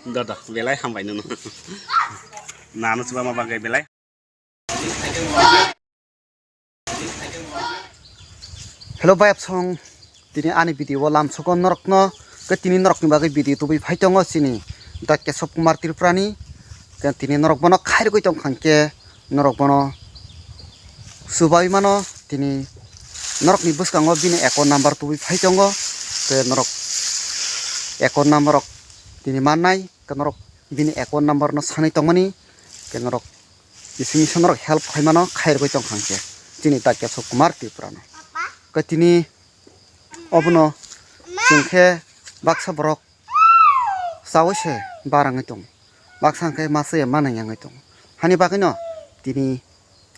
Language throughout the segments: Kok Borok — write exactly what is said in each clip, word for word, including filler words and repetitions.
Dodo, belai hambai nono. Nano chuba ma bagwi belai. Hello bai apsong, tini ani video o lamsoko norokno, ke tini norokni bagwi video tubui phai tongo chini Da Kesab Kumar Tripurani, ke tini norok bono khairogwi tongkha hwnkhe norok bono chubai mano, tini norokni bwskango bini account number tubui phai tongo, ke norok account number rok tini mannai, ke norok bini account number no sanwi tongmani, ke norok Bising bising norok help khlaimano khairogwi tongkha hwnkhe chini Da Kesab Kumar Tripurano. Khe tini obono chwng khe baksa borok chaui se barangwi tongo, baksa hwnkhe masa ya manang yangwi tongo. Hani bagwino tini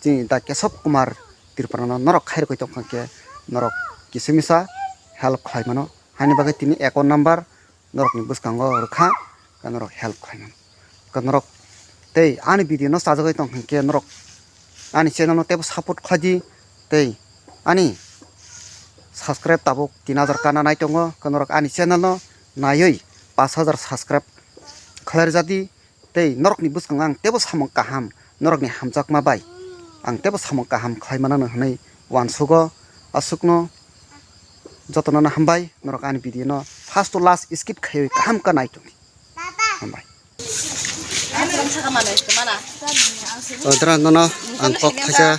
chini Da Kesab Kumar Tripurano norok khairogwi tongkha hwnkhe norok kisa misa help khlaimano. Hani bagwi tini account number norokni bwskango rwkha, khe norok help khlaimano. Khe norok tei ani video no chajagwi tong hwnkhe norok ani channel no teibo support khlaidi, tei ani subscribe tabuk tin hajar kana nai tongo, khe norok ani channel no naiwi pash hajar subscribe khlai rwjadi. Tei norokni bwskango ang teibo samung kaham, norokni hamjakma bai ang teibo samung kaham khlai manano hwnwi uansugo. Aswkno jotono no hambai, norok ani video no first to last skip khaiwi kaham khe nai tongdi. Hambai. O dra nono ang kok khaisa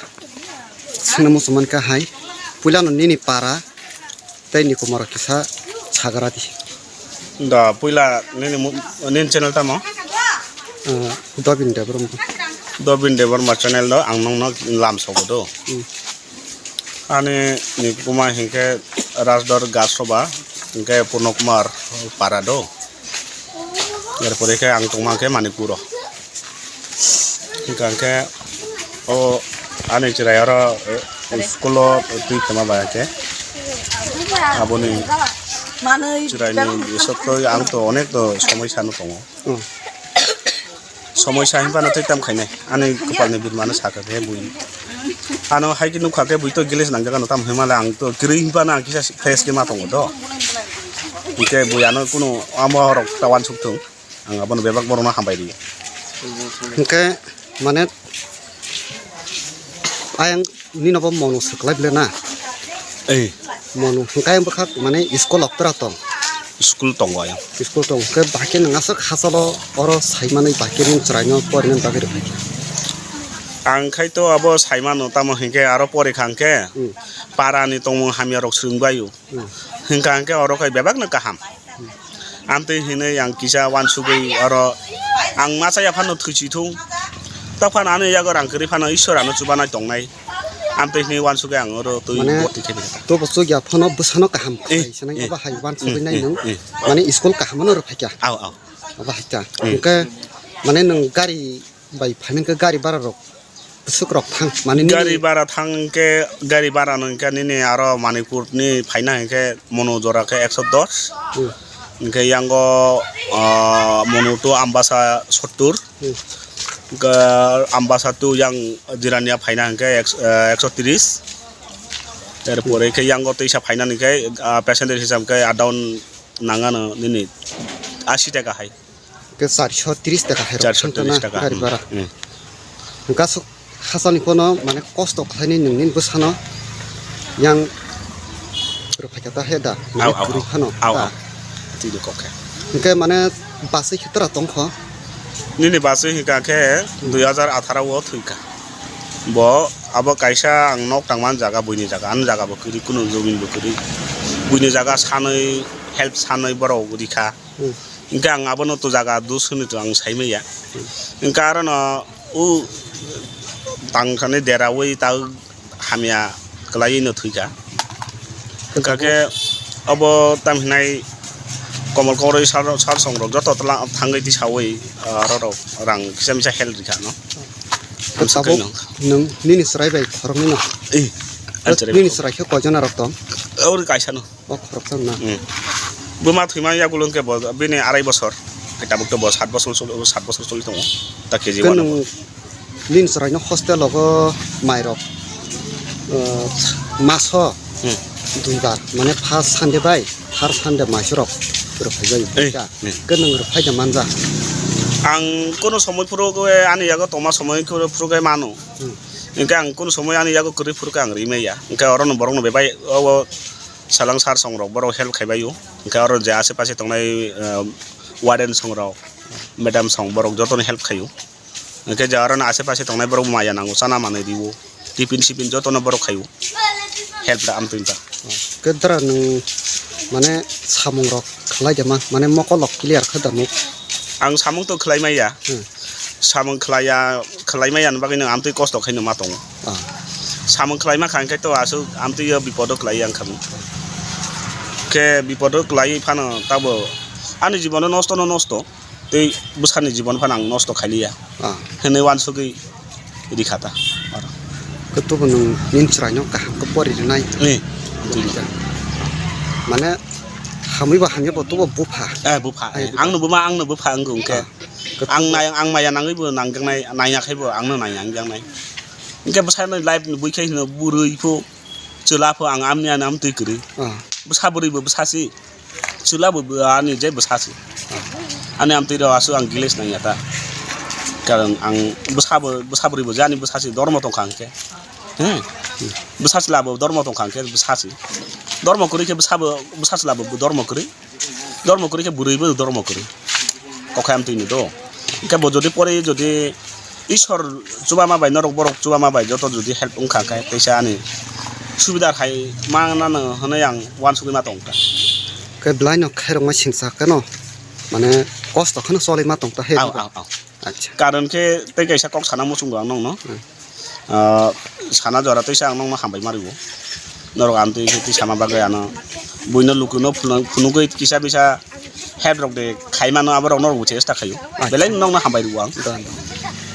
swngna muchung mankha hai. Puilano nini para tei ni kumaro kisa sagra di. Da puila nini mu-, nini channel tamo? Ah, Dobin Debbarma. Dobin Debbarma channel do ang nongno lam sogo do. Hmm. Ani ni kuma hinkhe Rajdor Gasoba, hinkhe Purno Kumar para do. Erpore khe ang tongma khe Manipuro. Hingka khe o ani chwrai oro, eh, school o twi tongma bai khe aboni chwrai ni bisok to ang to onek to somoi sano tongo. Hmm. Somoi sa hinba no twi tam khainai ani kwpal ni birma no sakha khe bui ano hai khe nukha khe bui to gilis nang jaga no tam hinmale ang to kwrwi hinba no ang kisa fresh khe ma tongo do. Hingke bui ano kunu amo rok ta wansuk thung. Ang abono bebak borokno hambai rio. Hingke mane ayang nini bo mono swklai bile na? Eh. Mono hingke ayang bwkhak mane school oktra tong? School tongo ayang. School tong. Hingke bahai khe nwng aswk hachalo oro saimani bahai khe nwng chwraino porinani bagwi rwphai kha? Ang khai to abo saimano tamo hingke aro pori kha hingke Hmm. parani tongmung hamya rok swrwngbaio. Hmm. Hingka hingke oro khai bebakno kaham. Amtwi hinwi ang kisa wansugwi oro ang masa yaphano thwichithung. Tokphano ano yago rang kwrwi phano Ishwar ano chubanai tongnai. Amtwi hinwi wansugwi ang oro twi Mane, borti khe bikha. To bo chuk yaphano bwsano kaham Eh, khlai sanai eh, abo hai wansugwi eh, nai eh, nwng. eh. Mane school kaham ano rw phaikha. Aw, aw. Abo hai ta. Hmm. Hingke mane nwng gari bai phainai khe gari bara rok bwswk rok thang mani nini Gari bara thang khe, gari bara no hingkhe nini aro Manipur ni phaina hingkhe mono jora khe ekso dos. Hmm. Hingkhe yango, ah, mono to Ambasa sottur. Hmm. Hingkhe Ambasa to yang Jirania phaina hingkhe ek-, eh, ekso tris. Erpore khe yango teisa phainani khe, ah, passenger hisab khe up down nangano nini asi taka hai. Ke charso tris taka hai rok Charso tris thangkha na taka, gari hmm, bara. Hmm. Hwnkhe aswk hachani phano mane kosto khlainai nwng nini bwsano yang rwphaikha ta he da, mane Au, au, kwrwi au. phano Au, ta. Au. Twi rw kok khe. Hwnkhe mane baswi khe tora tongkho. Nini baswi hwnkha khe Hmm. dui hajar atharo o thwikha. Bo abo kaisa ang nok tangma jaga buini jaga, ani jaga bo kwrwi, kunu jobin bo kwrwi. Buini jaga sanwi help sanwi borok rikha. Hmm. Hingke ang abono to jaga dus hwnwi to ang saimaya. Hingke arono o tangthani deraui ta hamya kwlaiwi no thwikha. Hingka khe obo tam hinai Komol Kokroi sar, sar song rok joto tla thangwi tisaui, ah, aro rok rang kisa misa help rikha no. Ang Tabuk sakhe no. Nwng nini chwrai bai khoroknwi no. Eh, Nini chwrai khe koijon arok tong? Ori kaisa no. O khoroksa na. Hmm. Buma thwima yagulo hwnkhe bo bini arai bosor. Tabuk to bo sat bosor choli, sat bosor choli tongo. Ta K G Khe one nwng bo. Nini chwraino hostel o mairok, uh, maso Hmm. duibar, mane first Sunday bai third Sunday maisorok Rwphaijago. Eh, eh. Ke nwng rwphaija manja. Ang kunu somoi phuru khe ani yago tongma somoi phuru khe mano. Hmm. Hwnkhe ang kunu somoi ani yago kwrwi phuru khe ang rimaya. Hwnkhe orono borokno bebak o, o salang sir song rok borok help khaibaio. Hwnkhe oro je ase pase tongnai, eh, warden song rok, madam song borok jotono help khaio. Hwnkhe je aro no ase pase tongnai borok maya nango, chana manwi rio, tiffin sipin jotono borok khaio, help da amtwi ta. Khe dara nwng mane samung rok khlai de ma, mane mokol rok clear khe da nuk? Ang samung to khlai maya. Hmm. Samung khlaiya, khlai maya ni bagwi no amtwi kosto khaino ma tongo. Ah. Samung khlai ma kha hwnkhe to aswk amtwi o bipodo khlai yang kha. Khe bipodo khlai phano tabo ani jibono nosto no nosto. Tei bwsani jibon phano ang nosto khailiya, ah, hwnwi uansugwi rikha ta. Khe tubo nwng nini chwraino kaham khe pori rwnai. Eh, tini. Mane hamwi ba hamya bo tubo bupha. Eh, bupha. Ai, eh, bupha. Angno buma, angno bupha wngkha hwnkhe. Ah. Ang nai-, ang maya nangwi bo nangjaknai, naiya khai bo angno naiya wngjaknai. Hwnkhe bwsano life ni buikhe hino bwrwi pho, chwla pho ang amni ani amtwi kwrwi. Ah. Bwsa bwrwi bo bwsa si. Chwla bo bo ani je bwsa se. Ani amtwi rok aswk ang giles nangya ta. Karon ang bwsa bo, bwsa bwrwi bo je ani bwsa se, dormo tong kha hwnkhe. He? Bwsa chwla bo dormo tong kha hwnkhe bwsa se. Dormo kwrwi khe bwsa bo, bwsa chwla bo dormo kwrwi. Dormo kwrwi khe bwrwi bo dormo kwrwi. Kokhai amtwi ni do. Hwnkhe bo jodi pore jodi Ishwar chubama bai norok borok chubama bai joto jodi help wngkha khe teisa ani subida khai mangnano hwnwi ang uansugwi ma tongkha. Khe bwlaino khairokma singsa kheno mane kosto kheno choli ma tongkha he. Au, au, au. Acha. Karon khe tei kaisa kok sana muchungo ang nokno. Hmm. Ah, sana jora teisa ang nokno hambai ma rwo. Norok amtwi khe twi sama bagwi ano buino lukuno phunuk-, phunugwi kisa bisa help rok de khai mano, aborok norok bo chesta khaio. Acha. Belai nokno hambai rwo ang. Done, done.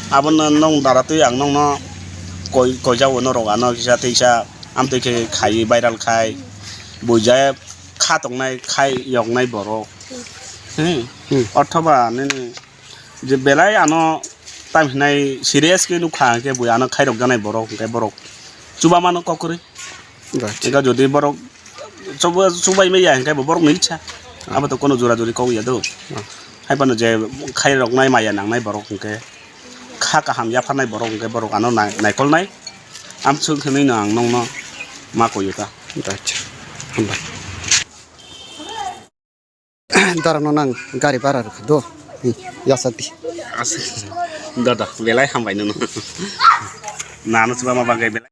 Abono nong dara twi ang nokno koi, koijao norok ano kisa teisa amtwi khe khai viral khai buija kha tongnai khai yoknai borok. Hmm. Hmm. Othoba nini je belai ano tam hinai serious khe nukha hwnkhe bui ano khairok janai borok hwnkhe borok chubamano kok kwrwi. Right. Hwnkhe jodi borok chuba-, chubai maya hwnkhe bo borokni icha. Ah. Abo to kono jora jori kok ya do. Ah. Hai phano je khairoknai maya nangnai borok hwnkhe kha kaham yapharnai borok hwnkhe borok ano nai-, naikolnai. Amswk hinwi no ang nokno ma koyo ta. Right. Hambai. Dara no nang gari bara rwkha do. Hi, yasa di. Asa. Dada, belai hambai nono. Nano chubama bagwi belai.